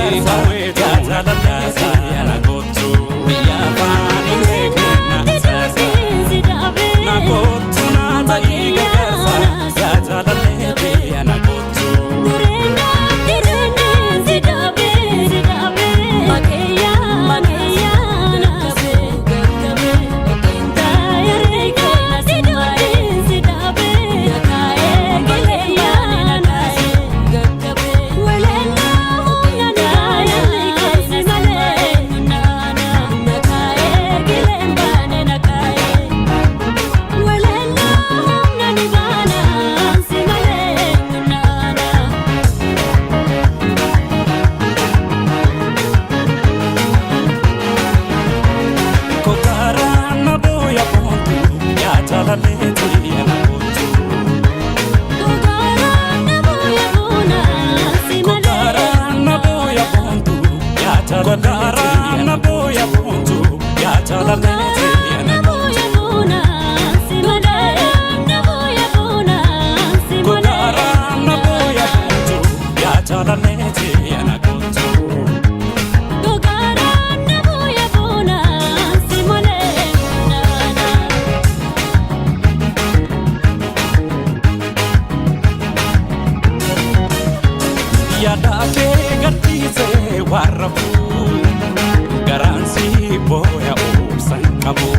Qawweetu na na kottu biyya afaan hin beekne na na kottu na ta'ii gargaarsa yaa jaalallee na kottu. Kokaaraan na booya boontu yaa jaalallee na kottu. Kokaaraan na booya boontu yaa jaalallee na booya boontu yaa jaalallee na kottu. Kokaaraan na booya boontu yaa jaalallee na kottu. Yaada kee gadhiisee waan rafuu garaan si booya obsan qabu.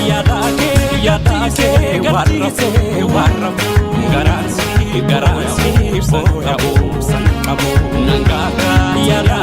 Yaada kee gadhiisee waan rafuu waan rafuu garaan si booya obsan qabu. Nangaaka yaada